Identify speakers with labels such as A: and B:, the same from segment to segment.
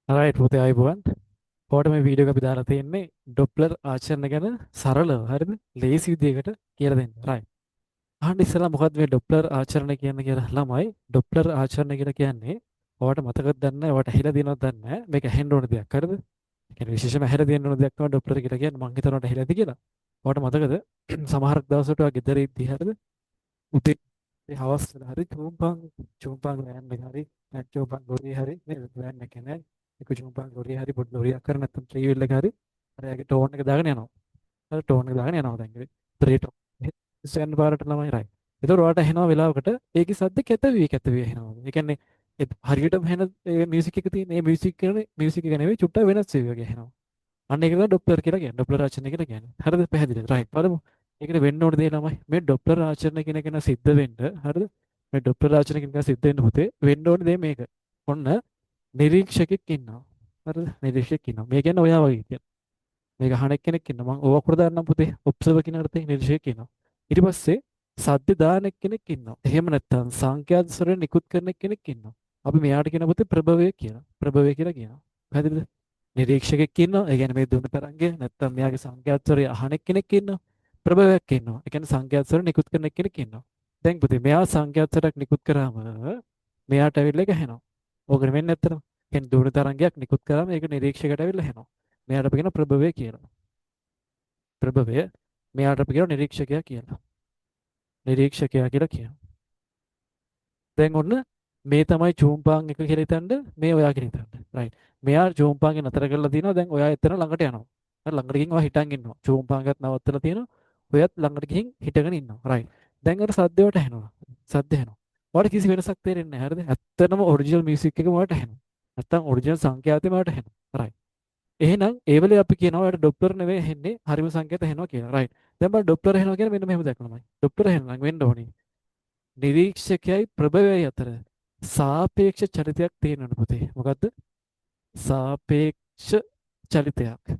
A: Right පුතේ ආයුබෝවන්. ඔයාලට මේ වීඩියෝ එක අපි දාලා තියෙන්නේ ඩොප්ලර් ආචරණ ගැන සරලව හරිද? ලේසි විදියකට කියලා දෙන්න. රයිට්. අහන්න ඉස්සෙල්ලා මොකද්ද මේ ඩොප්ලර් ආචරණ කියන්නේ කියලා ළමයි. ඩොප්ලර් ආචරණ කියලා කියන්නේ ඔයාලට මතකද දන්නේ නැහැ, ඔයාලට ඇහිලා තියෙනවද දන්නේ නැහැ. මේක ඇහෙන්න ඕන දෙයක්. හරිද? ඒ කියන්නේ විශේෂයෙන්ම ඇහිලා තියෙන්න ඕන දෙයක් තමයි ඩොප්ලර් කියලා කියන්නේ. මං හිතනවා ඔයාලට ඇහිලා ඇති කියලා. ඔයාලට මතකද සමහර දවස්වලට ඔයා ගෙදර ඉද්දි හරිද? උදේ හවස් වෙලා හරි චූම්පන් චූම්පන් වෑන් එක හරි නැත්නම් චූම්පන් ලොරිය හරි නේද? වෑන් එක නෑ. එක චූම්පන් ලොරිය හරි පොඩි ලොරියක් හරි නැත්නම් ත්‍රී වීල් එක හරි අර එයාගේ ටෝන් එක දාගෙන යනවා. හරි ටෝන් එක දාගෙන යනවා දැන් ඉතින්. ත්‍රී ටෝන් යන පාරට ළමයි රයි. ඒතකොට ඔයාලට ඇහෙනවා වෙලාවකට ඒකේ සද්ද කැතවි කැතවි ඇහෙනවා. ඒ කියන්නේ ඒ හරියටම ඇහෙන ඒ මියුසික් එක තියෙන ඒ මියුසික් එක මියුසික් එක නෙවෙයි චුට්ටක් වෙනස් වෙවි වගේ ඇහෙනවා. අන්න ඒක තමයි ඩොප්ලර් කියලා කියන්නේ. ඩොප්ලර් ආචරණය කියලා කියන්නේ. හරිද? පැහැදිලිද? රයිට්. බලමු. ඒකට වෙන්න ඕන දේ ළමයි. මේ ඩොප්ලර් ආචරණය කියන එක න සිද්ධ වෙන්න හරිද? මේ ඩොප්ලර් ආචරණය කියන එක සිද්ධ වෙන්න පුතේ වෙන්න ඕන දේ මේක. ඔන්න නිරීක්ෂකෙක් ඉන්නවා. හරිද? නිරීක්ෂකෙක් ඉන්නවා. මේ කියන්නේ ඔයා වගේ කියන. මේක අහන එක්කෙනෙක් ඉන්නවා. මං ඕවා අකුර දාන්නම් පුතේ. ඔබ්සර්වර් කියන අර්ථයෙන් නිරීක්ෂකෙක් ඉන්නවා. ඊට පස්සේ සද්ද දාන එක්කෙනෙක් ඉන්නවා. එහෙම නැත්නම් සංඛ්‍යාත ස්වරය නිකුත් කරන එක්කෙනෙක් ඉන්නවා. අපි මෙයාට කියන පුතේ ප්‍රභවය කියලා. ප්‍රභවය කියලා කියනවා. පැහැදිලිද? නිරීක්ෂකෙක් ඉන්නවා. ඒ කියන්නේ මේ දුන්න තරංගය නැත්නම් මෙයාගේ සංඛ්‍යාත ස්වරය අහන එක්කෙනෙක් ඉන්නවා. ප්‍රභවයක් ඉන්නවා. ඒ කියන්නේ සංඛ්‍යාත ස්වර නිකුත් කරන එක්කෙනෙක් ඉන්නවා. දැන් පුතේ මෙයා සංඛ්‍යාත ස්වරයක් නිකුත් කරාම මෙයාට ඇවිල්ලා ඒක ඇහෙනවා. ඕක නෙමෙයි ඇත්තටම. කියන්නේ දුන්න තරංගයක් නිකුත් කරාම ඒක නිරීක්ෂකයට ඇවිල්ලා ඇහෙනවා. මෙයාට අපි කියන ප්‍රභවය කියලා. ප්‍රභවය මෙයාට අපි කියනවා නිරීක්ෂකයා කියලා. නිරීක්ෂකයා කියලා කියනවා. දැන් ඔන්න මේ තමයි චූම්පාන් එක කියලා හිතන්න, මේ ඔයා කියලා හිතන්න. රයිට්. මෙයා චූම්පාන් එක නතර කරලා තිනවා. දැන් ඔයා එතන ළඟට යනවා. හරි ළඟට ගිහින් ඔයා හිටන් ඉන්නවා. චූම්පාන් එකත් නවත්තලා තිනවා. ඔයත් ළඟට ගිහින් හිටගෙන ඉන්නවා. රයිට්. දැන් අර සද්ද වලට ඇහෙනවා. සද්ද ඇහෙනවා. ඔයාලට කිසි වෙනසක් තේරෙන්නේ නැහැ. හරිද? ඇත්තටම ඔරිජිනල් මියුසික් එකම ඔයාලට ඇහෙනවා. නැත්තම් ඔරිජිනල් සංඛ්‍යාතෙම ඔයාලට ඇහෙනවා. රයිට්. එහෙනම් ඒ වෙලේ අපි කියනවා ඔයාලට ඩොප්ලර් නෙවෙයි ඇහෙන්නේ, හරිම සංකේත ඇහෙනවා කියලා. රයිට්. දැන් බලන්න ඩොප්ලර් ඇහෙනවා කියන්නේ මෙන්න මෙහෙම දෙයක් ළමයි. ඩොප්ලර් ඇහෙනවා නම් වෙන්න ඕනේ. නිරීක්ෂකයයි ප්‍රභවයයි අතර සාපේක්ෂ චලිතයක් තියෙනවනේ පුතේ. මොකද්ද? සාපේක්ෂ චලිතයක්.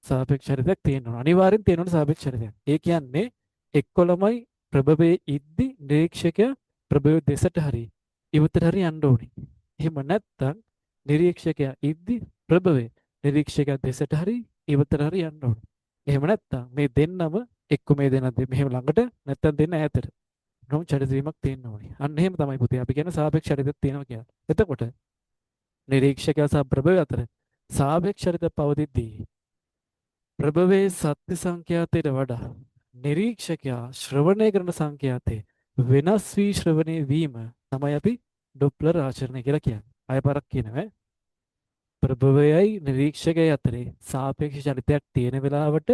A: සාපේක්ෂ චලිතයක් තියෙනවා. අනිවාර්යෙන් තියෙනවනේ සාපේක්ෂ චලිතයක්. ඒ කියන්නේ එක්ක ළමයි ප්‍රභවයේ ඉද්දි නිරීක්ෂකයා ප්‍රභවය දෙසට හරි ඉවතට හරි යන්න ඕනේ. එහෙම නැත්නම් නිරීක්ෂකයා ඉද්දි ප්‍රභවය නිරීක්ෂකයා දෙසට හරි ඉවතට හරි යන්න ඕනේ. එහෙම නැත්නම් මේ දෙන්නම එක්ක මේ දෙන්න මෙහෙම ළඟට නැත්නම් දෙන්න ඈතට. නොම් චලිත වීමක් තියෙන්න ඕනේ. අන්න එහෙම තමයි පුතේ අපි කියන්නේ සාපේක්ෂ චලිතයක් තියෙනවා කියලා. එතකොට නිරීක්ෂකයා සහ ප්‍රභවය අතර සාපේක්ෂ චලිතයක් පවතිද්දී ප්‍රභවයේ සත්‍ය සංඛ්‍යාතයට වඩා නිරීක්ෂකයා ශ්‍රවණය කරන සංඛ්‍යාතය වෙනස් වී ශ්‍රවණය වීම තමයි අපි ඩොප්ලර් ආචරණය කියලා කියන්නේ. ආය පාරක් කියනවා. ප්‍රභවයයි නිරීක්ෂකයයි අතරේ සාපේක්ෂ චලිතයක් තියෙන වෙලාවට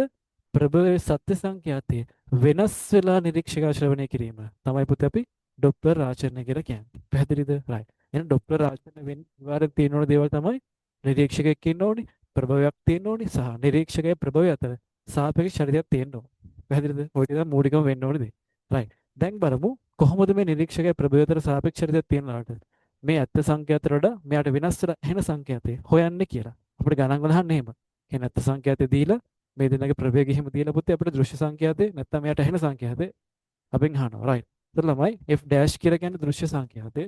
A: ප්‍රභවයේ සත්‍ය සංඛ්‍යාතය වෙනස් වෙලා නිරීක්ෂකයා ශ්‍රවණය කිරීම තමයි පුතේ අපි ඩොප්ලර් ආචරණය කියලා කියන්නේ. පැහැදිලිද? රයිට්. එහෙනම් ඩොප්ලර් ආචරණය වෙන්න අනිවාර්යෙන් තියෙන ඕන දේවල් තමයි නිරීක්ෂකයෙක් ඉන්න ඕනේ, ප්‍රභවයක් තියෙන්න ඕනේ සහ නිරීක්ෂකයා ප්‍රභවය අතර සාපේක්ෂ චලිතයක් තියෙන්න ඕනේ. පැහැදිලිද? ඔය ටික තමයි මූලිකම වෙන්න ඕනේ දේ. රයිට්. දැන් බලමු කොහොමද මේ නිරීක්ෂකයා ප්‍රභවය අතර සාපේක්ෂ චලිතයක් තියෙන ලාට මේ ඇත්ත සංඛ්‍යාතයට වඩා මෙයාට වෙනස් වෙලා ඇහෙන සංඛ්‍යාතය හොයන්නේ කියලා. අපිට ගණන් වල අහන්නේ එහෙම. කියන්නේ ඇත්ත සංඛ්‍යාතය දීලා මේ දෙන්නගේ ප්‍රභවය ගිහිම දීලා පුතේ අපිට දෘශ්‍ය සංඛ්‍යාතය නැත්තම් මෙයාට ඇහෙන සංඛ්‍යාතය අපෙන් අහනවා. රයිට්. එතකොට ළමයි f dash කියලා කියන්නේ දෘශ්‍ය සංඛ්‍යාතය.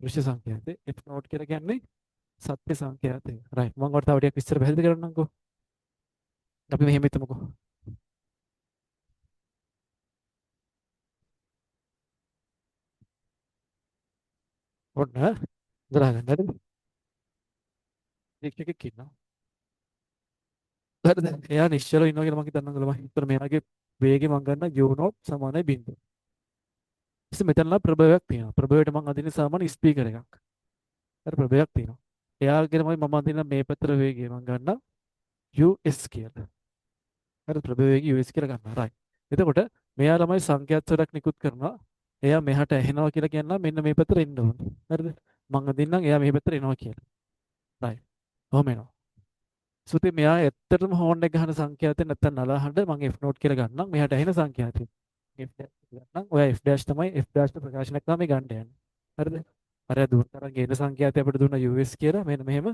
A: දෘශ්‍ය සංඛ්‍යාතය. F note කියලා කියන්නේ සත්‍ය සංඛ්‍යාතය. රයිට්. මම ඔයාලට තව ටිකක් විස්තර පැහැදිලි කරන්නම්කෝ. අපි මෙහෙම හිතමුකෝ. ඔන්න දරා ගන්න හරිද? නිරීක්ෂකෙක් ඉන්නවා. හරිද? එයා නිශ්චලව ඉන්නවා කියලා මං හිතන්නම් ළමයි. ඒතර මෙයාගේ වේගය මං ගන්න u0 සමානයි බිංදුව. ඉතින් මෙතන ලා ප්‍රභවයක් තියෙනවා. ප්‍රභවයට මං අදින්නේ සාමාන්‍ය ස්පීකර් එකක්. හරි ප්‍රභවයක් තියෙනවා. එයාගේ තමයි මම අදින මේ පැත්තට වේගය මං ගන්න us කියලා. හරි ප්‍රභව වේගය us කියලා ගන්නවා. රයිට්. එතකොට මෙයා ළමයි සංඛ්‍යාත ස්වරයක් නිකුත් කරනවා. එයා මෙහාට ඇහෙනවා කියලා කියනවා මෙන්න මේ පැත්තට එන්න ඕනේ. හරිද? මං අදින්නම් එයා මේ පැත්තට එනවා කියලා. රයිට්. ඔහොම එනවා. සුතේ මෙයා ඇත්තටම හෝන් එක ගහන සංඛ්‍යාතය නැත්තම් නලා හඬ මං F note කියලා ගන්නම්. මෙහාට ඇහෙන සංඛ්‍යාතය. F dash ගන්නම්. ඔයා F dash තමයි F dash ට ප්‍රකාශනයක් තමයි මේ ගන්න යන්නේ. හරිද? අර දුන්න තරංග එන සංඛ්‍යාතය අපිට දුන්න US කියලා මෙන්න මෙහෙම.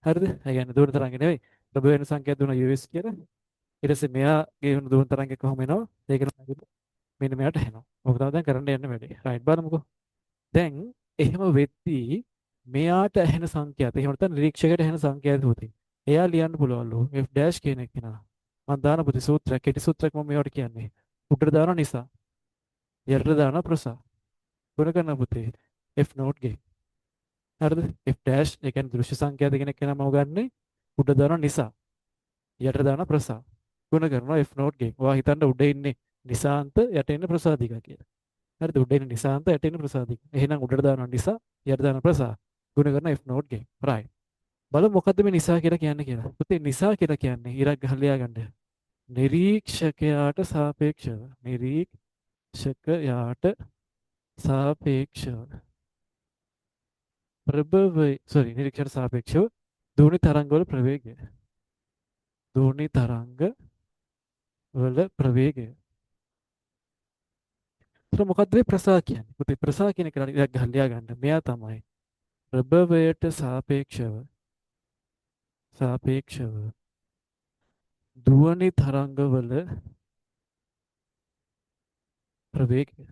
A: හරිද? ඒ කියන්නේ දුන්න තරංග නෙවෙයි. ප්‍රභව වෙන සංඛ්‍යාත දුන්න US කියලා. ඊට පස්සේ මෙයාගේ වෙන දුන්න තරංග කොහොම එනවා? ඒක නම් මෙන්න මෙයාට ඇහෙනවා. ඔක තමයි දැන් කරන්න යන්නේ වැඩේ. රයිට් බලමුකෝ. දැන් එහෙම වෙද්දී මෙයාට ඇහෙන සංඛ්‍යාත. එහෙම නැත්නම් නිරීක්ෂකයට ඇහෙන සංඛ්‍යාත පුතේ. එයා ලියන්න පුළුවන්ලු F dash කියන එක නා. මං දාන පුතේ සූත්‍රයක්, කෙටි සූත්‍රයක් මම මේවට කියන්නේ. උඩට දාන නිසා. යටට දාන ප්‍රසා. ගුණ කරන පුතේ F note ගෙන්. හරිද? F dash ඒ කියන්නේ දෘශ්‍ය සංඛ්‍යාත කියන එක නම මම ගන්නෙ උඩ දාන නිසා. යට දාන ප්‍රසා. ගුණ කරනවා F note ගෙන්. ඔයා හිතන්න උඩ ඉන්නේ නිසාන්ත යට ඉන්නේ ප්‍රසාදිකා කියලා. හරිද? උඩ ඉන්නේ නිසාන්ත යට ඉන්නේ ප්‍රසාදිකා. එහෙනම් උඩට දානවා නිසා යට දාන ප්‍රසා. ගුණ කරන F note ගෙන්. රයිට්. බලමු මොකද්ද මේ නිසා කියලා කියන්නේ කියලා. පුතේ නිසා කියලා කියන්නේ ඉරක් ගහලා ලියා ගන්න. නිරීක්ෂකයාට සාපේක්ෂව නිරීක්ෂකයාට සාපේක්ෂව ප්‍රභවය සෝරි නිරීක්ෂකට සාපේක්ෂව ධ්වනි තරංග වල ප්‍රවේගය ධ්වනි තරංග වල ප්‍රවේගය. ඒතර මොකද්ද මේ ප්‍රසා කියන්නේ? පුතේ ප්‍රසා කියන එක ඉරක් ගහලා ලියා ගන්න. මෙයා තමයි ප්‍රභවයට සාපේක්ෂව සාපේක්ෂව ධ්වනි තරංගවල ප්‍රවේගය.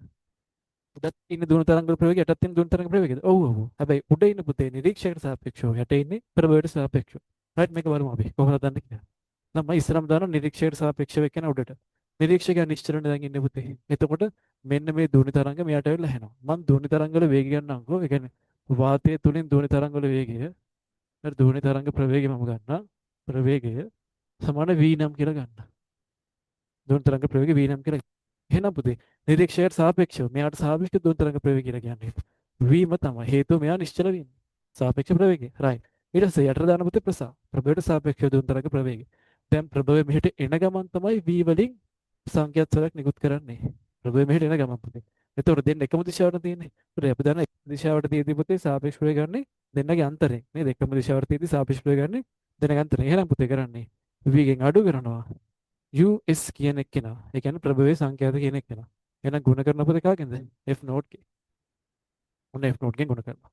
A: උඩත් ඉන්න ධ්වනි තරංගවල ප්‍රවේගය යටත් ඉන්න ධ්වනි තරංග ප්‍රවේගයද? ඔව් ඔව්. හැබැයි උඩ ඉන්න පුතේ නිරීක්ෂකට සාපේක්ෂව යට ඉන්නේ ප්‍රභවයට සාපේක්ෂව. රයිට් මේක බලමු අපි කොහොමද හදන්නේ කියලා. නම් මම ඉස්සරහම දානවා නිරීක්ෂකට සාපේක්ෂව කියන උඩට. නිරීක්ෂකයා නිශ්චලනේ දැන් ඉන්නේ පුතේ. එතකොට මෙන්න මේ ධ්වනි තරංග මෙයාට ඇවිල්ලා ඇහෙනවා. මං ධ්වනි තරංග වල වේගය ගන්නම්කෝ. ඒ කියන්නේ වාතය තුලින් ධ්වනි තරංග වල වේගය. හරි ධ්වනි තරංග ප්‍රවේගය මම ගන්නවා. ප්‍රවේගය සමාන v නම් කියලා ගන්න. ධ්වනි තරංග ප්‍රවේගය v නම් කියලා. එහෙනම් පුතේ නිරීක්ෂකයට සාපේක්ෂව මෙයාට සාපේක්ෂ ධ්වනි තරංග ප්‍රවේගය කියලා කියන්නේ v ම තමයි. හේතුව මෙයා නිශ්චල වෙන්නේ. සාපේක්ෂ ප්‍රවේගය. රයිට්. ඊට පස්සේ යටට දාන පුතේ ප්‍රසා. ප්‍රභවයට සාපේක්ෂව ධ්වනි තරංග ප්‍රවේගය. දැන් ප්‍රභවය මෙහෙට එන ගමන් තමයි v වලින් සංඛ්‍යාත ස්වරයක් නිකුත් කරන්නේ. ප්‍රභවය මෙහෙට එන ගමන් පුතේ. එතකොට දෙන්න එකම දිශාවට තියෙන්නේ. ඒතර අපි දන්න එකම දිශාවට තියෙද්දි පුතේ සාපේක්ෂ ප්‍රවේගය ගන්නේ දෙන්නගේ අන්තරයෙන්. නේද? එකම දිශාවට තියෙද්දි සාපේක්ෂ ප්‍රවේගය ගන්නේ දෙන්නගේ අන්තරයෙන්. එහෙනම් පුතේ කරන්නේ v ගෙන් අඩු කරනවා US කියන එක්කෙනා. ඒ කියන්නේ ප්‍රභවයේ සංඛ්‍යාත කියන එක්කෙනා. එහෙනම් ගුණ කරන පුතේ කාගෙන්ද? F note ගෙන්. ඔන්න F note ගෙන් ගුණ කරනවා.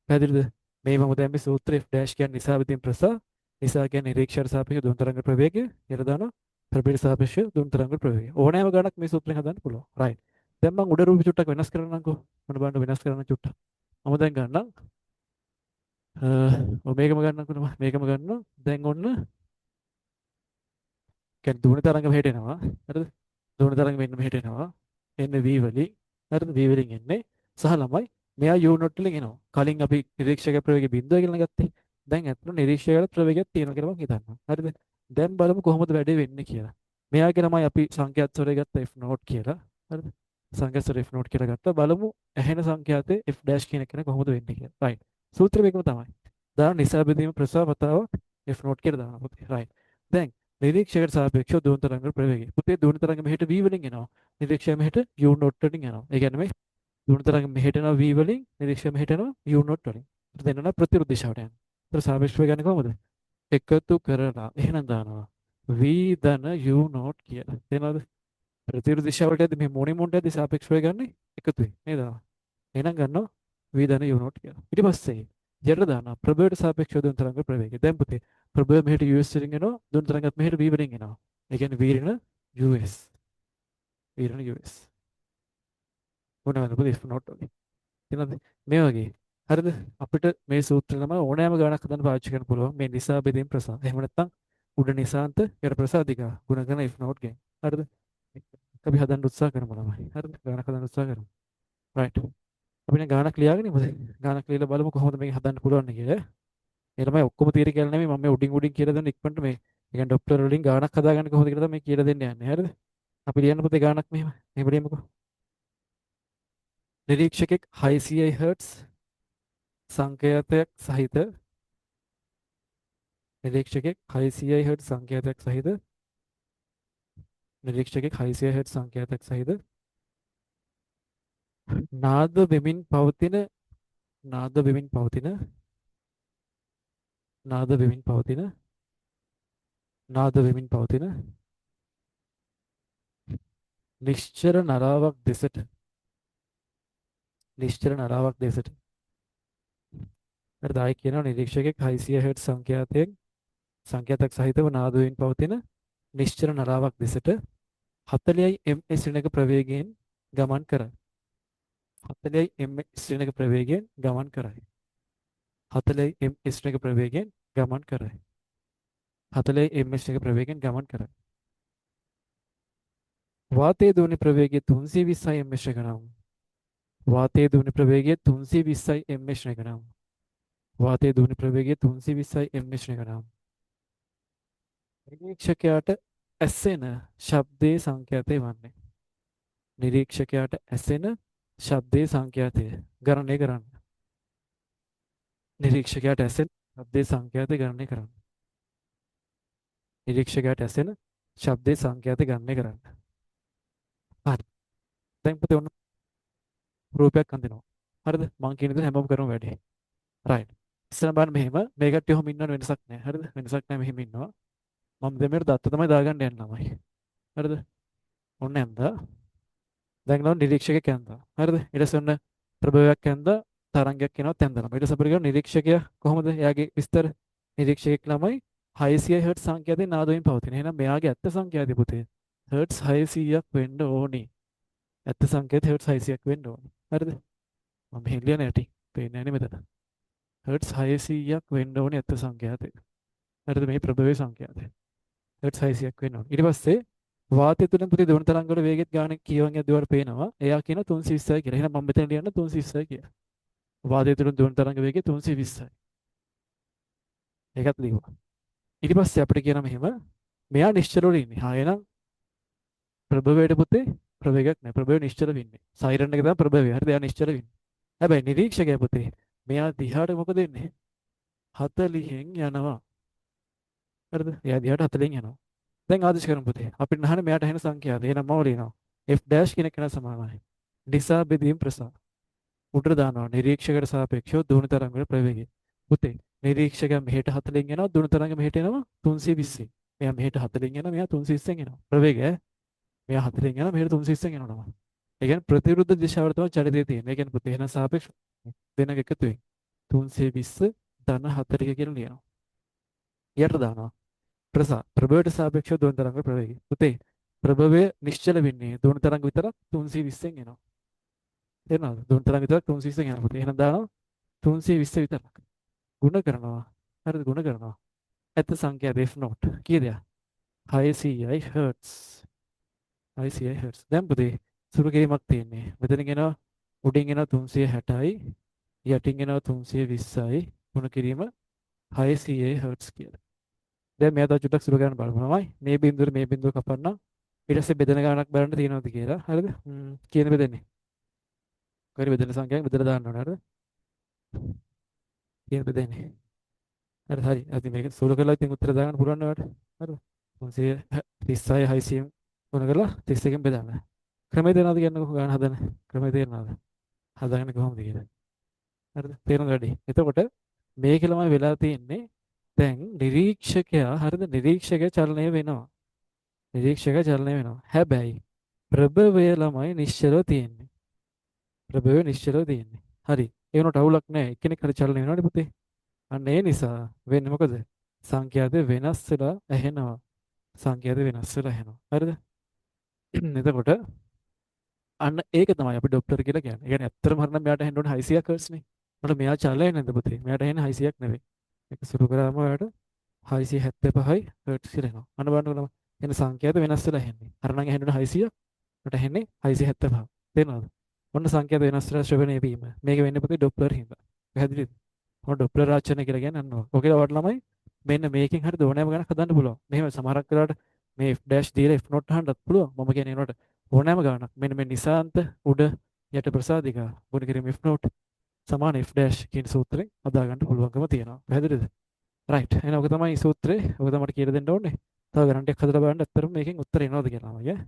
A: පැහැදිලිද? මේ මම දැන් මේ සූත්‍රය F dash කියන්නේ නිසා විදින් ප්‍රසා නිසා කියන්නේ නිරීක්ෂණ සාපේක්ෂ ධ්වනි තරංග ප්‍රවේගය යට දානවා ප්‍රභවයට සාපේක්ෂ ධ්වනි තරංග ප්‍රවේගය. ඕනෑම ගණක් මේ සූත්‍රයෙන් හදන්න පුළුවන්. රයිට්. දැන් මං උඩ රූප චුට්ටක් වෙනස් කරන්නම්කෝ. මොන බලන්න වෙනස් කරන්න චුට්ටක්. මම දැන් ගන්නම්. ඔව් මේකම ගන්නම්කෝ නම. මේකම ගන්නවා. දැන් ඔන්න කියන්නේ ධ්වනි තරංග මෙහෙට එනවා. හරිද? ධ්වනි තරංග මෙන්න මෙහෙට එනවා. එන්නේ V වලින්. හරිද? V වලින් එන්නේ. සහ ළමයි මෙයා U not වලින් එනවා. කලින් අපි නිරීක්ෂක ප්‍රවේගය බිඳුව කියලා ගත්තේ. දැන් ඇත්තටම නිරීක්ෂකයට ප්‍රවේගයක් තියෙනවා කියලා මං හිතනවා. හරිද? දැන් බලමු කොහොමද වැඩේ වෙන්නේ කියලා. මෙයාගේ ළමයි අපි සංඛ්‍යාත ස්වරය ගත්ත F note කියලා. හරිද? සංඛ්‍යාත ස්වරය F note කියලා ගත්තා. බලමු ඇහෙන සංඛ්‍යාතේ F dash කියන එක කොහොමද වෙන්නේ කියලා. රයිට්. සූත්‍රය මේකම තමයි. දාන නිසා බෙදීම ප්‍රසාර වතාවක් F note කියලා දානවා පුතේ. රයිට්. දැන් නිරීක්ෂකට සාපේක්ෂව ධ්වනි තරංග ප්‍රවේගය. පුතේ ධ්වනි තරංග මෙහෙට V වලින් එනවා. නිරීක්ෂක මෙහෙට U note වලින් එනවා. ඒ කියන්නේ මේ ධ්වනි තරංග මෙහෙට එනවා V වලින්, නිරීක්ෂක මෙහෙට එනවා U note වලින්. දෙන්න නම් ප්‍රතිවිරුද්ධ දිශාවට යනවා. ඒතර සාපේක්ෂව ගන්නේ කොහොමද? එකතු කරලා එහෙනම් දානවා V ධන U note කියලා. තේරෙනවද? ප්‍රතිවිරුද්ධ දිශාවලට යද්දි මේ මොණේ මොන්ට යද්දි සාපේක්ෂව ගන්නේ එකතු වෙයි නේද? එහෙනම් ගන්නවා V ධන U note කියලා. ඊට පස්සේ යට දානවා ප්‍රභවයට සාපේක්ෂව ධ්වනි තරංග ප්‍රවේගය. දැන් පුතේ ප්‍රභවය මෙහෙට US වලින් එනවා, ධ්වනි තරංගත් මෙහෙට V වලින් එනවා. ඒ කියන්නේ V ඍණ US. V ඍණ US. මොනවද පුතේ F note වගේ. තේරෙනවද? මේ වගේ. හරිද? අපිට මේ සූත්‍රය තමයි ඕනෑම ගාණක් හදන්න පාවිච්චි කරන්න පුළුවන්. මේ නිසා බෙදීම ප්‍රසා. එහෙම නැත්නම් උඩ නිසාන්ත යට ප්‍රසාදිකා ගුණ කරන F note ගෙන්. හරිද? අපි හදන්න උත්සාහ කරමු ළමයි. හරිද? ගාණක් හදන්න උත්සාහ කරමු. රයිට්. අපි දැන් ගාණක් ලියාගෙන ඉමු. ගාණක් ලියලා බලමු කොහොමද මේක හදන්න පුළුවන් කියලා. ඒ ළමයි ඔක්කොම තියරි කියලා නෙමෙයි මම මේ උඩින් උඩින් කියලා දෙන්න ඉක්මනට මේ ඒ කියන්නේ ඩොප්ලර් වලින් ගාණක් හදාගන්න කොහොමද කියලා තමයි මේ කියලා දෙන්න යන්නේ. හරිද? අපි ලියන්න පුතේ ගාණක් මෙහෙම. මෙහෙම ලියමුකෝ. නිරීක්ෂකෙක් 600 හර්ට්ස් සංකේතයක් සහිත නිරීක්ෂකෙක් 600 හර්ට්ස් සංකේතයක් සහිත නිරීක්ෂකෙක් 600 හර්ට්ස් සංකේතයක් සහිත නාද වෙමින් පවතින නාද වෙමින් පවතින නාද වෙමින් පවතින නාද වෙමින් පවතින නිශ්චල නලාවක් දෙසට නිශ්චල නලාවක් දෙසට හරිද? ආයි කියනවා නිරීක්ෂකෙක් 600 හර්ට්ස් සංඛ්‍යාතයෙන් සංඛ්‍යාතයක් සහිතව නාද වෙමින් පවතින නිශ්චල නලාවක් දෙසට 40යි ms ඍණක ප්‍රවේගයෙන් ගමන් කරයි. 40යි ms ඍණක ප්‍රවේගයෙන් ගමන් කරයි. 40 ms එක ප්‍රවේගයෙන් ගමන් කරයි. 40 ms එක ප්‍රවේගයෙන් ගමන් කරයි. වාතයේ ධ්වනි ප්‍රවේගය 320 ms එක නම්, වාතයේ ධ්වනි ප්‍රවේගය 320 ms එක නම්, වාතයේ ධ්වනි ප්‍රවේගය 320 ms එක නම්, නිරීක්ෂකයාට ඇසෙන ශබ්දයේ සංඛ්‍යාතය වන්නේ. නිරීක්ෂකයාට ඇසෙන ශබ්දයේ සංඛ්‍යාතය ගණනය කරන්න. නිරීක්ෂකයාට ඇසෙන ශබ්දයේ සංඛ්‍යාතය ගණනය කරන්න. නිරීක්ෂකයාට ඇසෙන ශබ්දයේ සංඛ්‍යාතය ගණනය කරන්න. හරි. දැන් පුතේ ඔන්න රූපයක් අඳිනවා. හරිද? මං කියන විදිහට හැමෝම කරමු වැඩේ. රයිට්. ඉස්සර බලන්න මෙහෙම මේ කට්ටිය ඔහොම ඉන්නවනේ, වෙනසක් නෑ. හරිද? වෙනසක් නෑ, මෙහෙම ඉන්නවා. මම දැන් මේකට දත්ත තමයි දාගන්න යන්නේ ළමයි. හරිද? ඔන්න ඇන්දා. දැන් ළමයි නිරීක්ෂකයෙක් ඇන්දා. හරිද? ඊට පස්සේ ඔන්න ප්‍රභවයක් ඇන්දා, තරංගයක් එනවා ඇන්දා ළමයි. ඊට පස්සේ අපිට කියනවා නිරීක්ෂකයා කොහොමද? එයාගේ විස්තර නිරීක්ෂකයෙක් ළමයි 600 හර්ට්ස් සංඛ්‍යාතේ නාදවමින් පවතින. එහෙනම් මෙයාගේ ඇත්ත සංඛ්‍යාතය පුතේ හර්ට්ස් 600ක් වෙන්න ඕනි. ඇත්ත සංඛ්‍යාතය හර්ට්ස් 600ක් වෙන්න ඕනි. හරිද? මම මෙහෙන් ලියන යටි. පේන්නේ නැහැ නේ මෙතන. හර්ට්ස් 600ක් වෙන්න ඕනි ඇත්ත සංඛ්‍යාතය. හරිද? මේ ප්‍රභවයේ සංඛ්‍යාතය. හර්ට්ස් 600ක් වෙන්න ඕනි. ඊට පස්සේ වාතය තුලින් පුතේ ධ්වනි තරංග වල වේගෙත් ගාන කියවන් යද්දි ඔයාලට පේනවා. එයා කියන 320යි කියලා. එහෙනම් මම මෙතන ලියන්න 320යි කියලා. වාතය තුලින් ධ්වනි තරංග වේගය 320යි. ඒකත් ලියුවා. ඊට පස්සේ අපිට කියනවා මෙහෙම මෙයා නිශ්චලව ඉන්නේ. හා එහෙනම් ප්‍රභවයට පුතේ ප්‍රවේගයක් නෑ. ප්‍රභවය නිශ්චල වෙන්නේ. සයිරන් එක තමයි ප්‍රභවය. හරිද? එයා නිශ්චල වෙන්නේ. හැබැයි නිරීක්ෂකයා පුතේ මෙයා දිහාට මොකද වෙන්නේ? 40න් යනවා. හරිද? එයා දිහාට 40න් යනවා. දැන් ආදේශ කරමු පුතේ. අපිට අහන්නේ මෙයාට ඇහෙන සංඛ්‍යාව. එහෙනම් මම ලියනවා. F dash කියන එක සමානයි. නිසා බෙදීම ප්‍රසා. උඩට දානවා නිරීක්ෂකට සාපේක්ෂව ධ්වනි තරංග වල ප්‍රවේගය. පුතේ නිරීක්ෂකයා මෙහෙට 40න් යනවා, ධ්වනි තරංග මෙහෙට එනවා 320න්. මෙයා මෙහෙට 40න් යනවා, මෙයා 320න් එනවා. ප්‍රවේගය ඈ. මෙයා 40න් යනවා, මෙහෙට 320න් එනවා තමයි. ඒ කියන්නේ ප්‍රතිවිරුද්ධ දිශාවට තමයි චලිතය තියෙන්නේ. ඒ කියන්නේ පුතේ එහෙනම් සාපේක්ෂ දෙනක එකතුවෙන් 320 ධන 40 කියලා ලියනවා. යට දානවා. ප්‍රසා ප්‍රභවයට සාපේක්ෂව ධ්වනි තරංග ප්‍රවේගය. පුතේ ප්‍රභවය නිශ්චල වෙන්නේ ධ්වනි තරංග විතරක් 320න් එනවා. තේරෙනවද? ධ්වනි තරංග විතරක් 320න් එනවා පුතේ. එහෙනම් දානවා 320 විතරක්. ගුණ කරනවා. හරිද? ගුණ කරනවා. ඇත්ත සංඛ්‍යාව F note කීයද? 600යි හර්ට්ස්. 600යි හර්ට්ස්. දැන් පුතේ සුළු කිරීමක් තියෙන්නේ. මෙතනින් එනවා උඩින් එනවා 360යි යටින් එනවා 320යි ගුණ කිරීම 600යි හර්ට්ස් කියලා. දැන් මෙයා තව චුට්ටක් සුළු කරන්න බලමු ළමයි. මේ බිඳුවට මේ බිඳුව කපන්න. ඊට පස්සේ බෙදෙන ගාණක් බලන්න තියෙනවද කියලා. හරිද? කීයද බෙදෙන්නේ? කොහේද බෙදෙන සංඛ්‍යාවක් බෙදලා දාන්න ඕනේ. හරිද? කීයද බෙදෙන්නේ? හරි හරි. අපි මේක සුළු කරලා ඉතින් උත්තර දාගන්න පුළුවන් ඔයාලට. හරිද? 336 600 ගුණ කරලා 31කින් බෙදන්න. ක්‍රමය තේරෙනවද කියන්නකෝ ගාන හදන ක්‍රමය තේරෙනවද? හදාගන්නේ කොහොමද කියලා. හරිද? තේරෙනවද වැඩි? එතකොට මේක ළමයි වෙලා තියෙන්නේ දැන් නිරීක්ෂකයා, හරිද? නිරීක්ෂකයා චලනය වෙනවා. නිරීක්ෂකයා චලනය වෙනවා. හැබැයි ප්‍රභවය ළමයි නිශ්චලව තියෙන්නේ. ප්‍රභවය නිශ්චලව තියෙන්නේ. හරි. ඒ වුණාට අවුලක් නෑ. එක්කෙනෙක් හරි චලනය වෙනවනේ පුතේ. අන්න ඒ නිසා වෙන්නේ මොකද? සංඛ්‍යාත වෙනස් වෙලා ඇහෙනවා. සංඛ්‍යාත වෙනස් වෙලා ඇහෙනවා. හරිද? එතකොට අන්න ඒක තමයි අපි ඩොප්ලර් කියලා කියන්නේ. ඒ කියන්නේ ඇත්තටම හරිනම් මෙයාට ඇහෙන්න ඕනේ 600ක් හර්ට්ස් නේ. මට මෙයා චලනය නැද්ද පුතේ? මෙයාට ඇහෙන්නේ 600ක් නෙවෙයි. ඒක සුළු කරාම ඔයාලට 675යි හර්ට්ස් කියලා එනවා. අන්න බලන්නකෝ ළමයි. එන සංඛ්‍යාත වෙනස් වෙලා ඇහෙන්නේ. අර නම් ඇහෙන්න ඕනේ 600ක්. මට ඇහෙන්නේ 675. තේරෙනවද? ඔන්න සංඛ්‍යාත වෙනස් වෙලා ශ්‍රවණය වීම. මේක වෙන්නේ පුතේ ඩොප්ලර් හින්දා. පැහැදිලිද? ඔන්න ඩොප්ලර් ආචරණය කියලා කියන්නේ අන්න ඔක. ඔකේ ඔයාලට ළමයි මෙන්න මේකෙන් හරි ඕනෑම ගණනක් හදන්න පුළුවන්. මෙහෙම සමහරක් වෙලාවට මේ f dash දීලා f not අහන්නත් පුළුවන්. මම කියන්නේ ඒනට ඕනෑම ගණනක් මෙන්න මේ නිසාන්ත උඩ යට ප්‍රසාදිකා ගුණ කිරීම f not සමාන f dash කියන සූත්‍රයෙන් හදා ගන්න පුළුවන්කම තියෙනවා. පැහැදිලිද? රයිට්. එහෙනම් ඔක තමයි සූත්‍රය. ඔක තමයි මට කියලා දෙන්න ඕනේ. තව ගණන් ටිකක් හදලා බලන්න ඇත්තටම මේකෙන් උත්තර එනවද කියලා ළමයි ඈ.